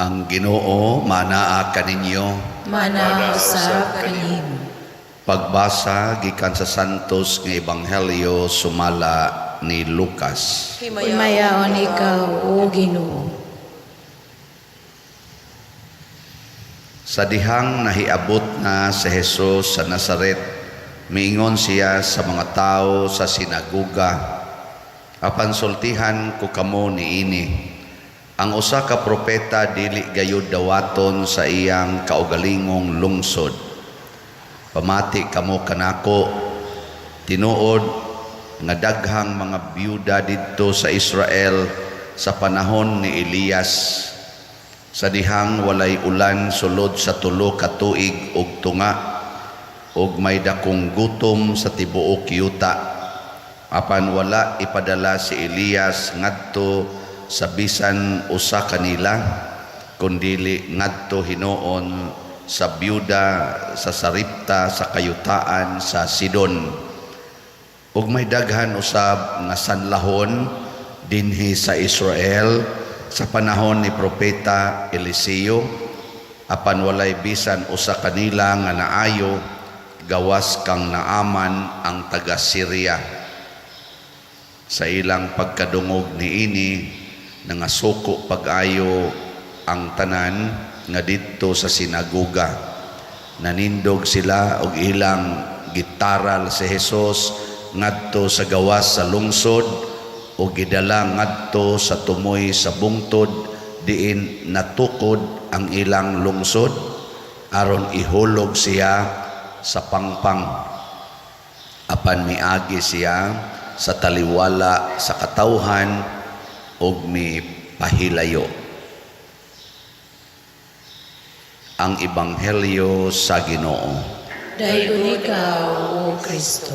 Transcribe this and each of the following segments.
Ang Ginoo manaa kaninyo. Mana usab kanimo. Pagbasa gikan sa Santos nga Ebanghelyo sumala ni Lucas. Himayaon ikaw, O Ginoo. Sa dihang nahiabot na si Jesus sa Nazaret, miingon siya sa mga tao sa sinaguga, "Apan sultihan ko kamo niini, ang usa ka propeta dili gayud dawaton sa iyang kaugalingong lungsod. Pamati kamo kanako, tinuod nga daghang mga byuda didto sa Israel sa panahon ni Elias, sa dihang walay ulan sulod sa 3 ka tuig ug tunga ug may dakong gutom sa tibuok yuta. Apan wala ipadala si Elias ngadto sa bisan usa kanila, kundili ngadto hinuon sa byuda sa Sarepta sa kayutaan sa Sidon. Ug may daghan usab nga sanlahon dinhi sa Israel sa panahon ni propeta Eliseo, apan walay bisan usa kanila nga naayo gawas kang Naaman ang taga Syria." Sa ilang pagkadungog niini, nangasuko pag-ayo ang tanan nga didto sa sinagoga. Nanindog sila og ilang gitaral si Jesus ngadto sa gawas sa lungsod o gidala ngadto sa tumoy sa bungtod diin natukod ang ilang lungsod aron ihulog siya sa pangpang. Apan miagi siya sa taliwala sa katawhan ug mipahilayo. Ang Ebanghelyo sa Ginoo. Daygon ikaw, O Kristo.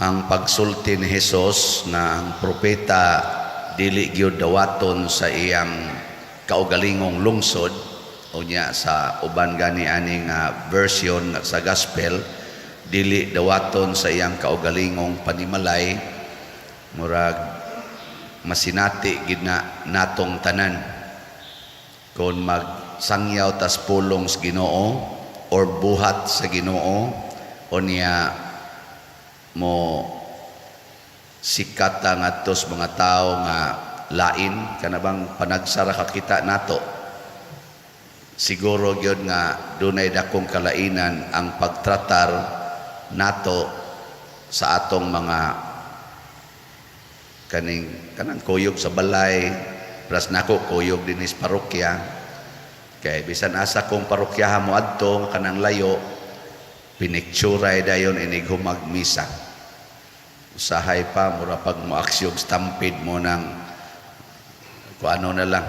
Ang pagsulti ni Hesus na ang propeta dili gyud dawaton sa iyang kaugalingong lungsod, unya sa uban gani ani nga version sa gospel, dili dawaton sa iyang kaugalingong panimalay, murag masinati gid na natong tanan kon magsangyaw tas pulong sa Ginoo or buhat sa Ginoo, unya mo sikat ta ngadto sa mga tawo nga lain kana bang panagsara kakita nato. Siguro gyud nga dunay dakong kalainan ang pagtratar nato sa atong mga kaning kanang kuyog sa balay. Pras nako kuyog dinhi sa parokya, kay bisan asa kong parokyaha mo adto nga kanang layo, pinikturay dayon inig humag misa. Usahay pa mura pag moaksyog stampede mo nang kung ano na lang,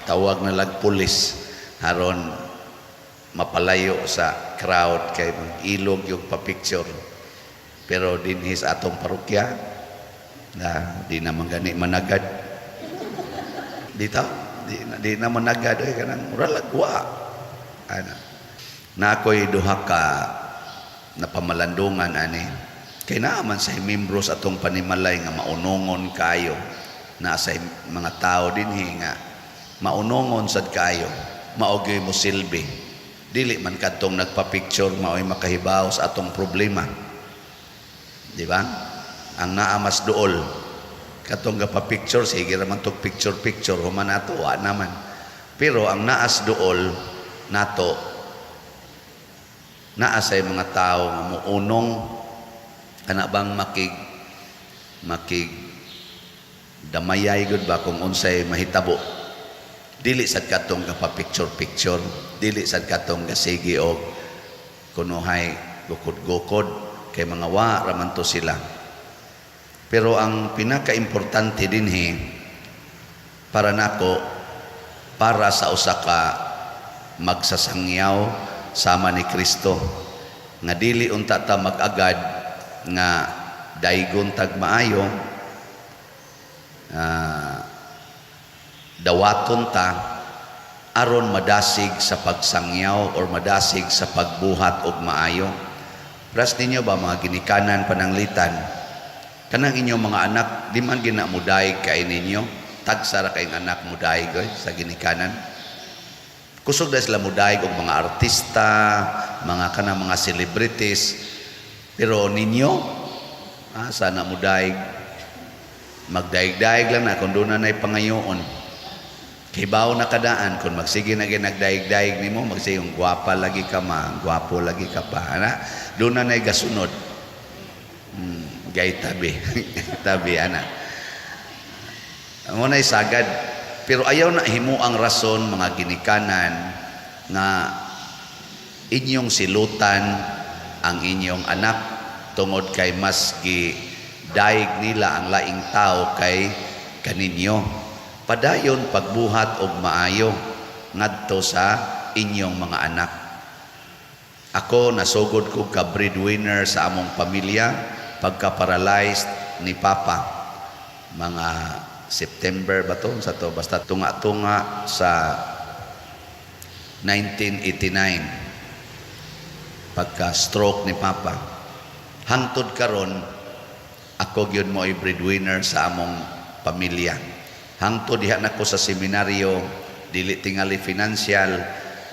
tawag na lang pulis aron mapalayo sa crowd kay mag-ilog yung pa-picture. Pero dinhi sa atong parokya na di naman gani managad dito, di na managad ay kanang mura lagwa ana. Na ako'y duha ka napamalandungan ani, kay naa man sa membro sa atong panimalay nga maunongon kayo, naa sa mga tao dinhi nga maunongon sad kayo, mao gyud mo silbi. Dili man kadtong nagpa-picture mao'y makahibaw sa atong problema, di ba? Ang naa mas duol katong gapa-picture, sige ra man tog picture picture, human nato wa naman. Pero ang naas duol nato, naa say mga tao nga muunong kana bang makig damayay gud ba kung unsay mahitabo. Dili sad katong gapa-picture picture, dili sad katong gasigi og kunuhay gukod-gukod, kay mga wa ra man to sila. Pero ang pinaka-importante dinhi para nako, para sa usa ka magsasangyaw sama ni Kristo, nga dili unta ta mag-agad nga daygon tag maayo, dawaton ta aron madasig sa pagsangyaw or madasig sa pagbuhat og maayo. Pras ninyo ba mga ginikanan pananglitan, Kanang inyong mga anak, di man gina mudayeg kay ninyo. Tagsa ra kayong anak mudayeg oy, sa ginikanan. Kusog na sila mudayeg og mga artista, mga kanang mga celebrities. Pero ninyo, sana mudayeg. Magdayeg-dayeg lang na kung doon na na'y pangayoon. Kibaw na kadaan kung magsige na nagdayeg-dayeg nimo, magsige yung gwapa lagi ka ma, gwapo lagi ka pa. Ana, doon na na'y gasunod. Gay tabi. Tabi, ana. Mo na'y sagad. Pero ayaw na himo ang rason, mga ginikanan, nga inyong silutan ang inyong anak tungod kay mas gi daig nila ang laing tao kay kaninyo. Padayon pagbuhat og maayo ngadto sa inyong mga anak. Ako, nasugod ko ka breadwinner sa among pamilya pagka paralyzed ni Papa. Mga September ba to? Sa to basta tunga-tunga sa 1989 pagka stroke ni Papa. Hangtod karon, ako gyud mo ay breadwinner sa among pamilya. Hangtod diha nako sa seminaryo, dili tingali financial,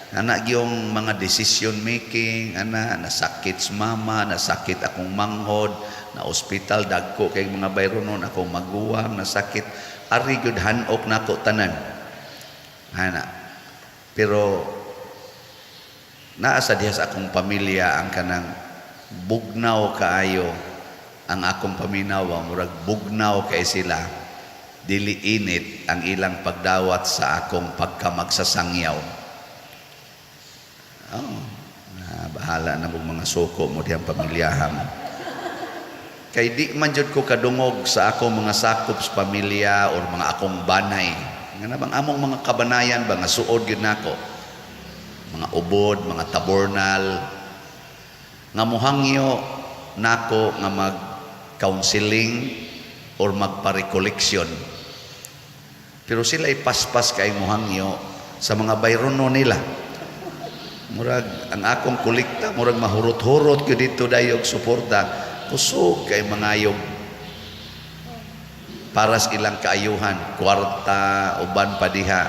ana gyung mga decision making, ana, nasakit si mama, nasakit akong manghod, na ospital, dagko kay mga bayronon, akong maguwang nasakit, ari gyud hanok nako tanan. Ana. Pero naa sa diha sa akong pamilya ang kanang bugnaw kaayo ang akong paminaw, murag bugnaw kay sila, dili init ang ilang pagdawat sa akong pagkamagsasangyaw. Oh, na, bahala na mong mga suko mo diyang pamilyahan mo. Kay di man jud ko kadungog sa akong mga sakop sa pamilya or mga akong banay. Nga na bang among mga kabanayan ba nga suod gyud nako. Mga Ubod, mga Tabornal nga muhangyo nako nga mag counseling or magpa-recollection. Pero sila ipaspas kay muhangyo sa mga bayrono nila. Murag ang akong kolekta murag mahurot-hurot gyud dito dayog suporta. Kusog kay mangayog para sa ilang kaayuhan, kwarta, uban pa diha.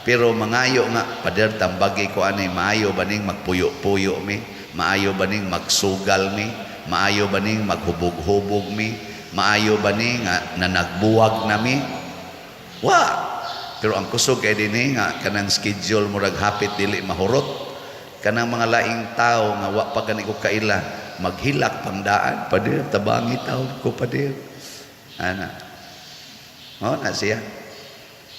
Pero mangayo nga, "Pader, tambagi ko ani, maayo ba ning magpuyo-puyo mi? Maayo ba ning magsugal mi? Maayo ba ning maghubog-hubog mi? Maayo ba ning nga nanagbuwag na mi?" Wa. Pero ang kusog kay dinhi nga kanang schedule murag hapit dili mahurot. Kanang mga laing tao nga wa pa gani ko kaila, maghilak pangdaan, "Pader, tabangi taon ko, pader." Ana. Oh, na siya.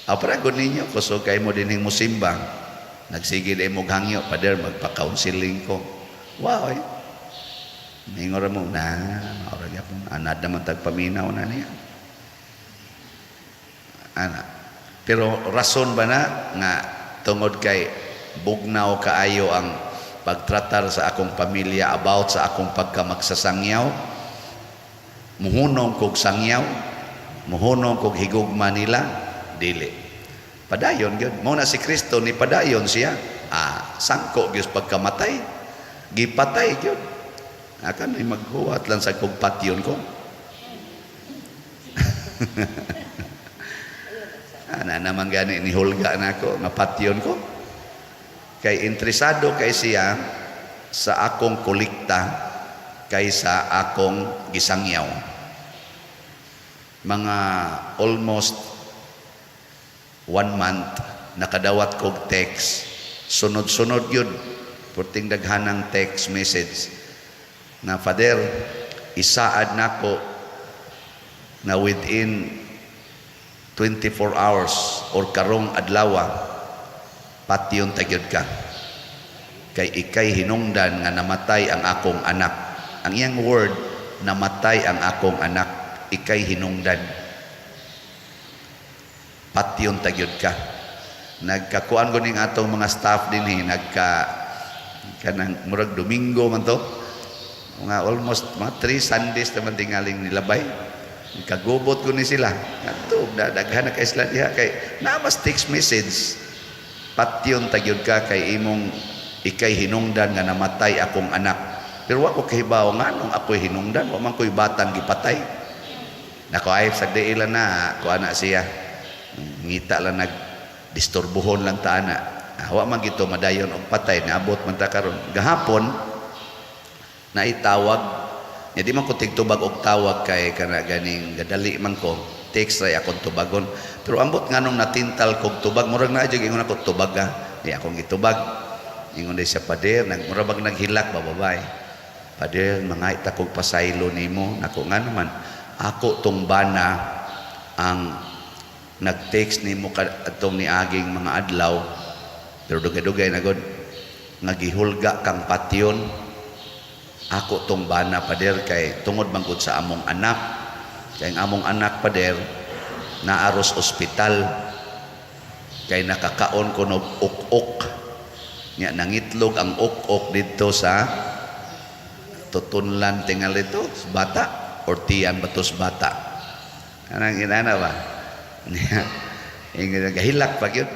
Aw, para gud ninyo, kusog kay mo dinhing musimbang. Nagsige day mo hangyo, "Pader, magpa-counseling ko." Wow, eh. Mingon mo na, maura gyapon anad naman tagpaminaw na niya. Ana. Pero rason ba na nga tungod kay bugnaw kaayo ang pagtratar sa akong pamilya about sa akong pagkamagsasangyaw, muhunong kog sangyaw, muhunong kog higugma nila? Dili. Padayon gyud. Mao na si Kristo, ni padayon siya. Ah, sangko gyud pagkamatay. Gipatay gyud. Akan ay maghuwat lang sa kog patyon ko. Ana naman gani ni hulga nako nga patyon ko. Kay interesado kay siya sa akong kolekta kaysa akong gisangyaw. Mga almost one month nakadawat kog text, sunod-sunod yun, purting daghanang text message na, "Father, isaad nako na within 24 hours or karong adlaw patyon ta gyud ka kay ikay hinungdan nga namatay ang akong anak." Ang iyang word, "Namatay ang akong anak, ikay hinungdan, patyon ta gyud ka." Nagkakuan ko ning atong mga staff dinhi, nagka kanang murag Domingo man to, mga almost mga 3 Sundays naman tingaling nilabay. Kagubot ko ni sila ngadto, daghan na kay sila diha kay naa mas text message, "Patyon ta gyud ka kay imong ikay hinungdan nga namatay akong anak." Pero wa ko kahibaw nganong ako'y hinungdan, wa man ko'y batang gipatay. Nako, ay sagdi ila na kuha na siya. Ngita lang, nag disturbuhon lang ta ana. Ah, wa man gito madayon og patay, naabot man ta karon. Gahapon naitawag nya, di man ko tigtubag og tawag kay kana ganing gadali man ko, text ray akong tubagon. Pero ambot nganong natintal kog tubag, murag naa jud ingon ako, "Tubag ka." Di akong gitubag. Ingon day siya, "Pader," nag mura bag naghilak ba babay. "Pader, mangita kog pasaylo nimo." Nako, nga naman? "Ako tong bana ang nag-text nimo atong niaging mga adlaw," pero dugay-dugay na gud, "nga gihulga kang patyon. Ako tong bana, pader, kay tungod man gud sa among anak. Kay ang among anak, pader, naaros ospital kay nakakaon ko og ok-ok nya nangitlog ang ok-ok didto sa tutunlan tingali to bata or tiyan batos bata." Anang inana ba niya, ingon, gahilak pa gyud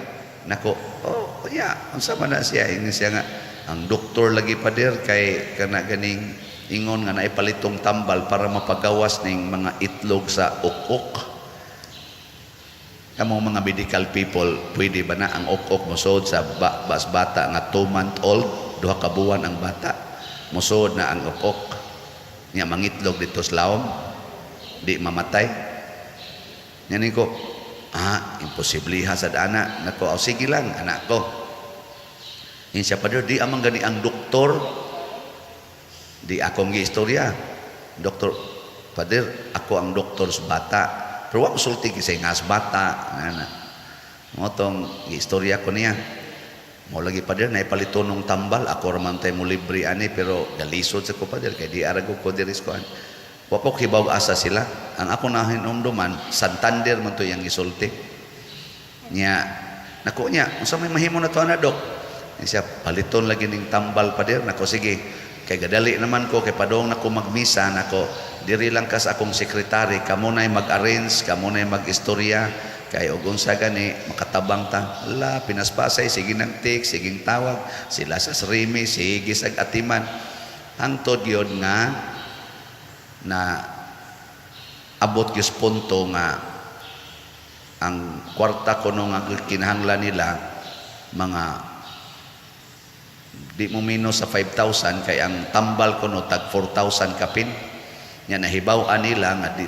nako. "Oh ya, unsa man na siya?" Ingon siya nga ang doktor lagi, pader, kay kana ganing ingon nga naipalitong tambal para mapagawas ning mga itlog sa ok-ok. Kamong mga medical people, pwede ba na ang ok-ok mosuod sa bas bata nga 2 month old, 2 ka buwan ang bata, mosuod na ang ok-ok nya mangitlog dito sa lawom, di mamatay? Yani ko, "Ah, imposible ha sa ana." Nako, "Oh, sige lang, anak ko." Yun siya, "Pader, di amang gani ang doktor." Di akong giistorya. "Doktor, pader, ako ang doktor sa bata." Pero wa ko sulti kisay nga sa bata. Ana. Mo tong giistorya ko niya. "Mo lagi, pader, naipalito nung tambal, ako raman tay mo libre ani, pero galisod sa ko, pader, kay di arago ko diri sa kuan." Wa po kibaw asa sila. Ang ako nahinumduman, Santander man to yang gisulti. Nya, nako niya, "Unsa may mahimo na to ana, dok?" Niya siya, "Paliton lagi ning tambal, pader." Nako, "Sige." Kay gadali naman ko, kay padong nako magmisa, nako, diri lang ka sa akong sekretary, kamo na'y mag-arrange, kamo na'y mag-istorya, kay og unsa gani makatabang ta. La, pinaspasay, sige nang text, sige tawag, sila sa Srimi, sige sag atiman. Hangtod yun nga na abot gyud punto nga ang kwarta kuno nga kinahanglan nila mga di mo minus sa 5,000, kay ang tambal kuno tag 4,000 kapin. Nya nahibaw-an nila nga di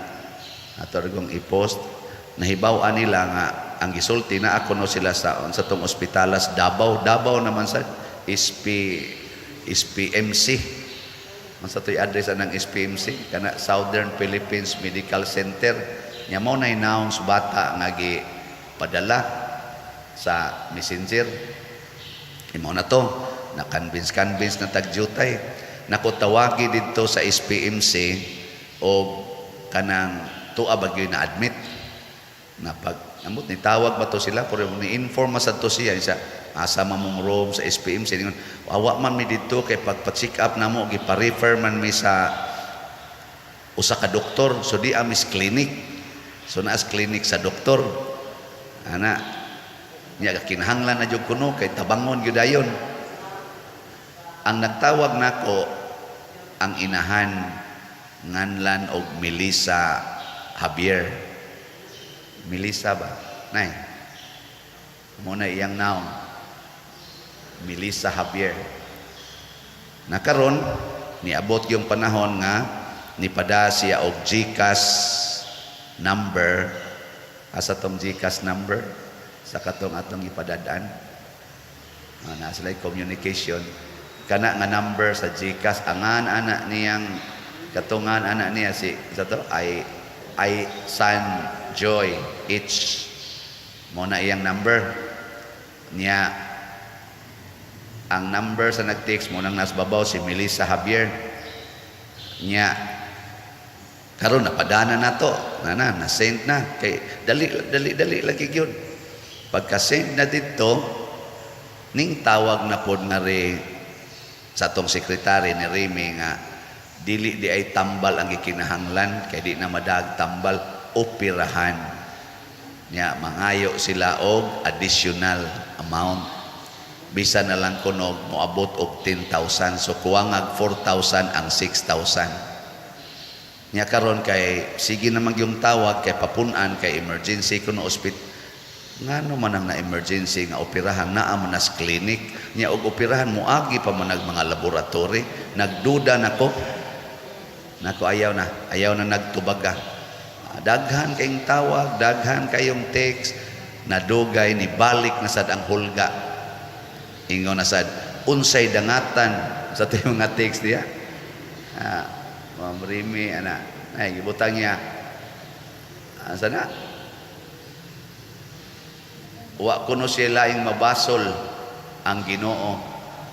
ato kong i-post, nahibaw-an nila nga ang gisulti na ako no sila sa tong ospitalas Davao, Davao naman sa SP SPMC man sa to'y address anang SPMC kana, Southern Philippines Medical Center. Nya mo na announce bata nga gi padala sa messenger. Imo na to na convince convince na tagjutay. Nako, tawagi didto sa SPMC o kanang tuwa bagyo na admit na pag amot ni tawag ba to sila, pero ni inform man sad to siya siya asa man mong room sa SPMC. Ningon, "Awa man mi didto kay pag pa-check up namo, gipa-refer man mi sa usa ka doktor, so di amis clinic, so naas clinic sa doktor ana." Nya kinahanglan na jud kuno kay tabangon gyud dayon. Ang nagtawag nako ang inahan, nganlan og Melissa Javier. Melissa ba nay mo na iyang naon, Melissa Javier. Nakaron niabot yung panahon nga nipada siya og GCash number. Asa tong GCash number sa katong atong ipadadaan? Ah, na sila communication kana nga number sa GCash, angan anak niyang katungan anak niya si sa to ay San Joy H mo na iyang number niya. Ang number sa nag-text mo nang nas babaw, si Melissa Javier. Niya karon napadana na to na na na send na kay dali dali dali lagi gyud. Pagka send na didto, ning tawag na pod nga ri sa atong sekretary ni Remy nga dili di ay tambal ang gikinahanglan kay di na madag tambal, operahan. Nya mangayo sila og additional amount, bisan na lang kunog moabot og 10,000, so kuwangag 4,000 ang 6,000. Nya karon kay sige na yung tawag kay papunan kay emergency kuno ospital. Ngano man ang na emergency nga operahan, naa man nas clinic nya, og operahan moagi pa man nag mga laboratory. Nagduda nako nako, ayaw na, ayaw na nagtubaga. Ah, daghan kayong tawag, daghan kayong text, nadugay ni balik na sad ang hulga. Ingon na sad, unsay dangatan sa tuyo mga text diya. Ah, Ma'am Rimi, ana ay gibutang niya, asa na. Wa kuno siya laing mabasol ang Ginoo,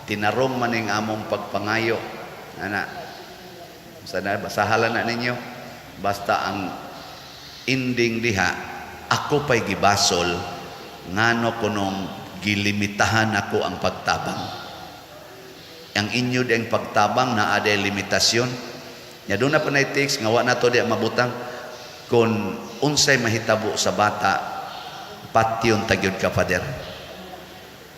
tinarong man ning among pagpangayo, ana. Sana basahala na ninyo. Basta ang ending diha, ako pa'y gibasol ngano kunong gilimitahan ako ang pagtabang. Ang inyo ding pagtabang na aday limitasyon nya. Doon na pa na text nga wa na to di mabutang. Kung unsay mahitabo sa bata, patyon ta gyud ka, Father,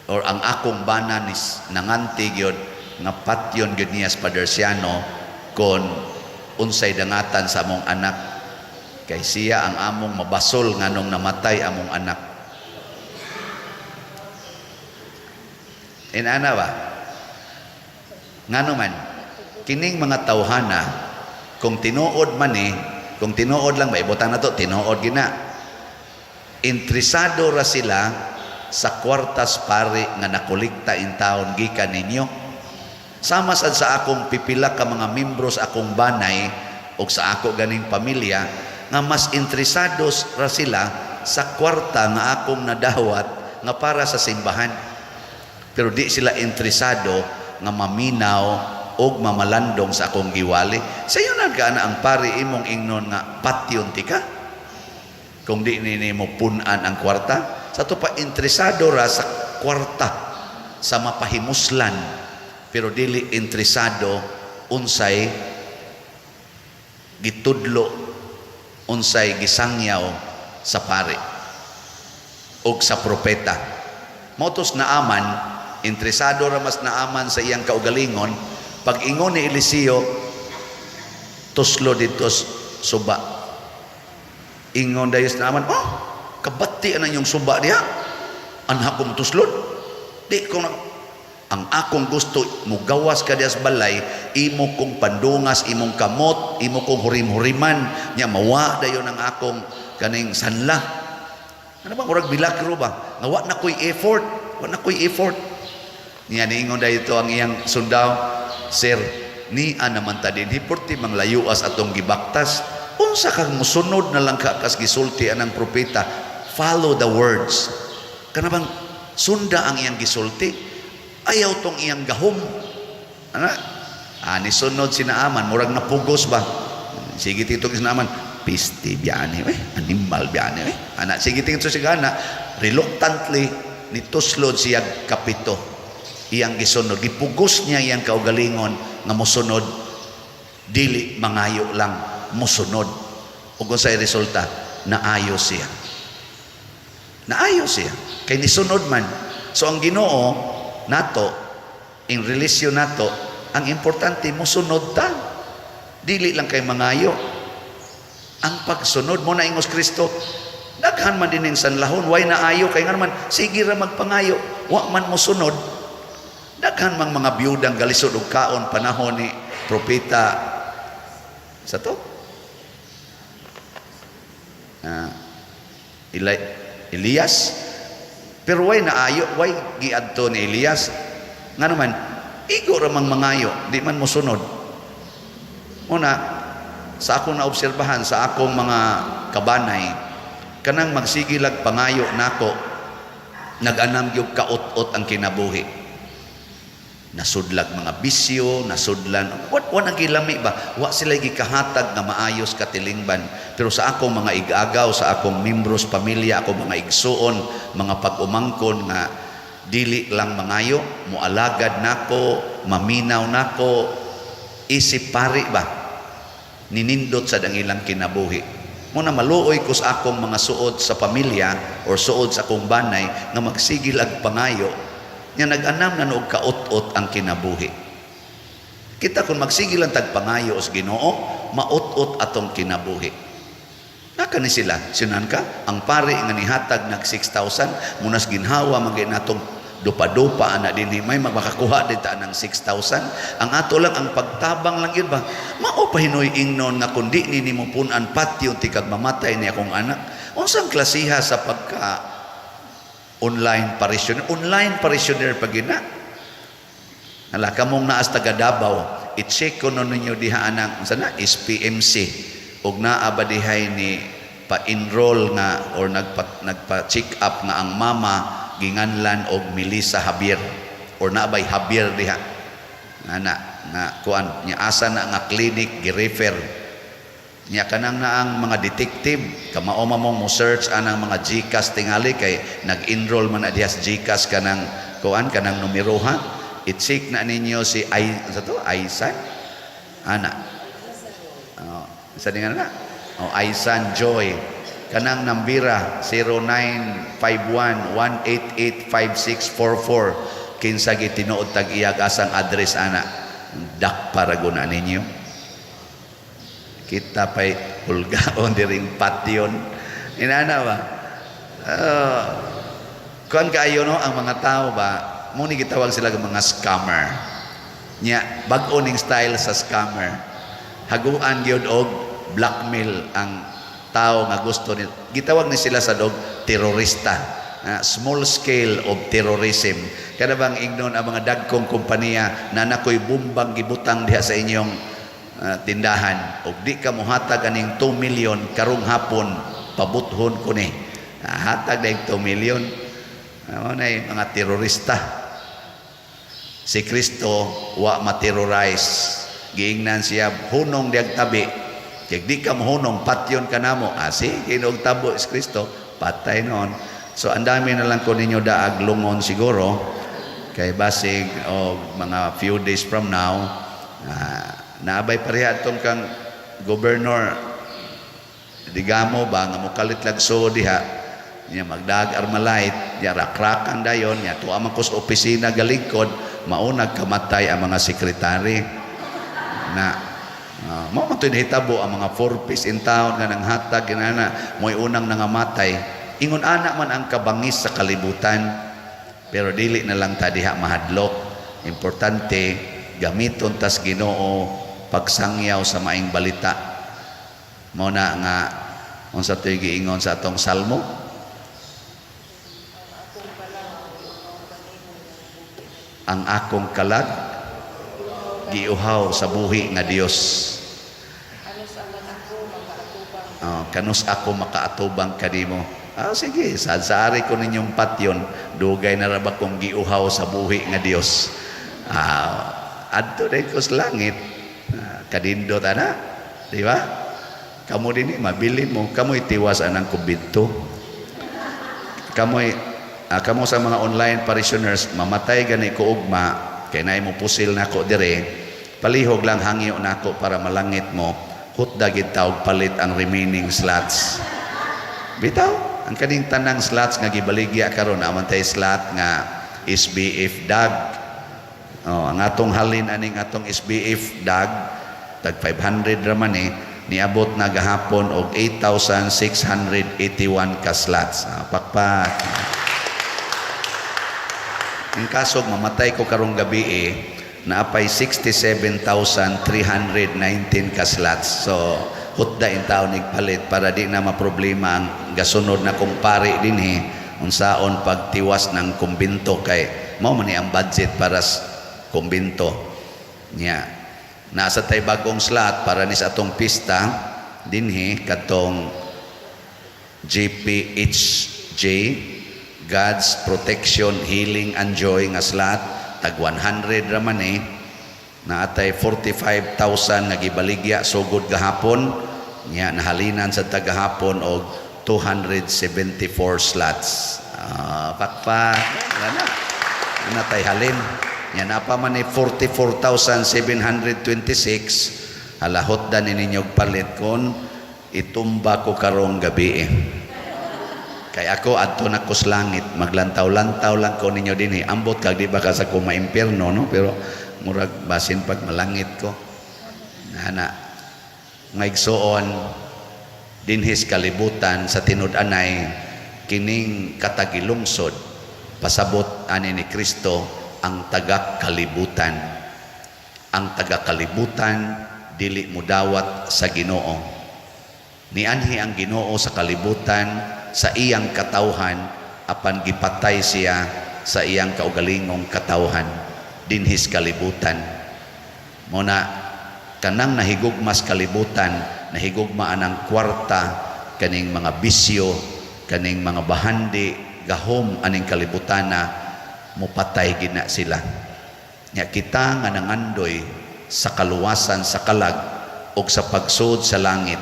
or ang akong bana nis nanganti gyud nga patyon gyud niya sa Father Siano kon unsay dangatan sa among anak, kay siya ang among mabasol nganong namatay among anak. Inana ba? Ngano man kining mga tawhana, kung tinuod man ni, kung tinuod lang ba, ibutang na to, tinuod gina, interesado ra sila sa kwartas pare nga nakolekta in taon gikan ninyo. Sama sad sa akong pipila ka mga membro sa akong banay o sa ako ganing pamilya nga mas interesado ra sila sa kwarta nga akong nadawat nga para sa simbahan, pero di sila interesado nga maminaw og mamalandong sa akong giwali. Sayo na na ang pari imong ingnon nga patyon tika kung di nini mo punan ang kwarta. Sa to pa, interesado ra sa kwarta, sa mapahimuslan, pero dili interesado unsay gitudlo, unsay gisangyaw sa pare og sa propeta. Mao tos Naaman, interesado ra mas Naaman sa iyang kaugalingon. Pag ingon ni Eliseo, "Tuslo dito suba," ingon dayon si Naaman, "Oh, kabati ana yung suba diha, anha kong tuslod, di ko na. Ang akong gusto, mugawas ka diya sa balay, imo kong pandungas imong kamot, imo kong hurim-huriman nya mawa dayon ang akong kaning sanla." Ano ba, murag milagro ba nga wa na ko'y effort, wa na ko'y effort niya. Niingon dahil ito ang iyang sundao, "Sir, ni naman ta din hipurti manglayuas atong gibaktas. Unsa kang musunod na lang ka kas gisulti anang propeta? Follow the words." Kana bang sunda ang iyang gisulti, ayaw tong iyang gahom ana. Ah, nisunod si Naaman, murag napugos ba. Sige tito si Naaman, "Piste biyani eh, animal biyani eh," ana. Sige tingin sa ana, reluctantly nituslod siya kapito. Iyang gisunod, gipugos niya iyang kaugalingon nga mosunod, dili mangayo lang, mosunod. Ug unsay resulta? Naayo siya, naayo siya kay nisunod man. So ang Ginoo nato, in relasyon nato, ang importante mosunod ta, dili lang kay mangayo. Ang pagsunod mo na ingos Kristo, daghan man din sanlahon, way naayo kay nga naman sige ra magpangayo, wa man mosunod. Daghan mang mga biyudang galisod og kaon panahon ni propeta sa to Elias, pero way naayo, way giadto ni Elias. Nga naman igo ra mang mangayo, di man mosunod. Una sa akong naobserbahan sa akong mga kabanay, kanang magsigilag pangayo nako, nag-anam gyud kaut-ot ang kinabuhi, nasudlag mga bisyo, nasudlan wa nagilami ba, wa sila gikahatag nga maayos katilingban. Pero sa akong mga igagaw, sa akong membros pamilya, akong mga igsuon, mga pag-umangkon nga dili lang mangayo, moalagad nako, maminaw nako, isip pari ba, ninindot sa ilang kinabuhi. Muna maluoy ko sa akong mga suod sa pamilya or suod sa akong banay nga magsigil ag pangayo nga nag-anam na noog kaut-ot ang kinabuhi. Kita kung magsigil ang tagpangayo sa Ginoo, Maut-ot atong kinabuhi. Naka ni sila, sinan ka, ang pari nga nihatag nag 6,000, munas ginhawa man natong dupa-dupa ana dinhi, may makakuha din ta ng 6,000. Ang ato lang ang pagtabang lang yun ba? Mao pa hinoy ingnon nga kundi ni nimo punan, patyon tikag mamatay ni akong anak. Unsang klasiha sa pagka online parishioner? Online parishioner pag gina. Hala kamong naas taga Davao, i-check ko nun ninyo diha anang unsa na SPMC ug naa ba dihay ni pa-enroll nga or nagpa check up nga ang mama ginganlan og Melissa Javier or naa bay Javier diha ana nga kuan nya, asa na nga clinic gi-refer niya. Kanang naang mga detective, kamao man mo search anang mga GCash, tingali kay nag-enroll man na diha sa GCash kanang kuan, kanang numero ha. I-check na ninyo si ay sa to Aisan ana, oh, sa nga na, oh, Aisan Joy, kanang nambira 0951 188 5644. Kinsa gitinuod tag iyag asang address ana, dak para guna ninyo kita pa'y hulgaon diring patyon inana ba. Kuan kaayo no ang mga tao ba mo ni gitawag sila og mga scammer nya. Bag-o ning style sa scammer, haguan gyud og blackmail ang tao nga gusto ni. Gitawag ni sila sa dog terorista. Ah, small scale of terrorism. Kada bang ingnon ang mga dagkong kompanya na nakoy bumbang gibutang diha sa inyong tindahan ug di ka mohatag aning 2 million karong hapon, pabuthon ko ni. Ah, hatag na 2 million. Mao na yung mga terorista. Si Kristo wa ma-terrorize. Giingnan siya, "Hunong diag tabi. Kay di ka mohunong, patyon ka namo." Ah, sige, og tabo si Kristo, patay noon. So ang dami na lang ko ninyo daag lungon siguro kay basig o mga few days from now, naabay pareha atong kang Governor Digamo ba nga mokalit lagso diha niya, magdag Armalite niya, rakrakan dayon niya, tuwa man ko sa opisina galigkod, maunag kamatay ang mga sekretary na. Mao man to'y nahitabo ang mga four piece in town nga nanghatag ginana mo'y unang nangamatay. Ingon ana man ang kabangis sa kalibutan, pero dili na lang ta diha mahadlok. Importante gamiton tas Ginoo pagsangyaw sa maing balita. Mao na nga unsa to'y giingon sa atong salmo? Ang akong kalag giuhaw sa buhi nga Dios. Oh, kanus ako makaatubang kanimo. Ah, sige, sad saari ko ninyong patyon, dugay na ra ba kong giuhaw sa buhi nga Dios. Ah, adto day ko sa langit. Ah, kanindot ana, di ba? Kamo dinhi mabilin mo, kamoy tiwas anang kumbinto. Kamoy kamo sa mga online parishioners, mamatay gani ko ugma, kay naay mo pusil nako dire, palihog lang hangyo nako para malangit mo, hutda gid tawag palit ang remaining slots. Bitaw, ang kaning tanang slots nga gibaligya karon, aman tay slot nga SBF DAG. Oh, ang atong halin aning atong SBF DAG tag 500 ra man eh, niabot na gahapon og 8,681 ka slots. Ah, pakpak. Ang kasog mamatay ko karong gabi eh, naapay 67,319 ka slots. So, hutda in taon palit para di na maproblema ang gasunod na kumpare dinhi unsaon pagtiwas ng kumbinto, kay mao man ni ang budget para sa kumbinto niya. Nasa tay bagong slot para ni sa atong pista dinhi, katong GPHJ, God's Protection, Healing and Joy nga slot, tag 100 ra man eh. Naatay 45,000 nga gibaligya sugod gahapon nya, nahalinan sa tagahapon og 274 slots. Ah, pakpak. Wala na natay halin nya, napa man ni 44,726. Halahot da ni ninyo palit kon itumba ko karong gabi eh. Kay ako adto na ko sa langit, maglantaw-lantaw lang ko ninyo dinhi. Ambot kag di ba ka sa ko maimpierno no, pero murag basin pag malangit ko. Ana. Mga igsoon, dinhis kalibutan sa tinud-anay kining katagilungsod, pasabot ani ni Kristo ang taga-kalibutan. Ang taga-kalibutan dili mudawat sa Ginoo. Nianhi ang Ginoo sa kalibutan sa iyang katawhan, apan gipatay siya sa iyang kaugalingong katawhan dinhis kalibutan. Mao na kanang nahigugmas kalibutan, nahigugma anang kwarta, kaning mga bisyo, kaning mga bahandi, gahom aning kalibutana, mupatay gina sila. Nya kita nga nangandoy sa kaluwasan sa kalag og sa pagsud sa langit,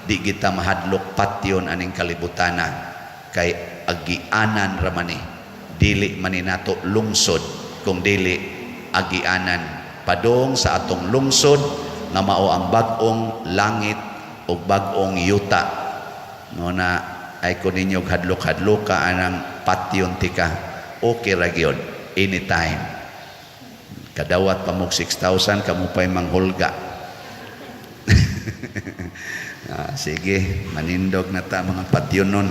di kita mahadlok patyon aning kalibutana kay agianan ra man ni, dili man ni nato lungsod kung dili agianan padung sa atong lungsod nga mao ang bag-ong langit ug bag-ong yuta. Mao na ay ko ninyo hadlok-hadloka anang patyon tika, okay ra gyud anytime. Kadawat pa mo 6,000, kamo pa'y manghulga. Ah, sige, manindog na ta, mga patyon nun.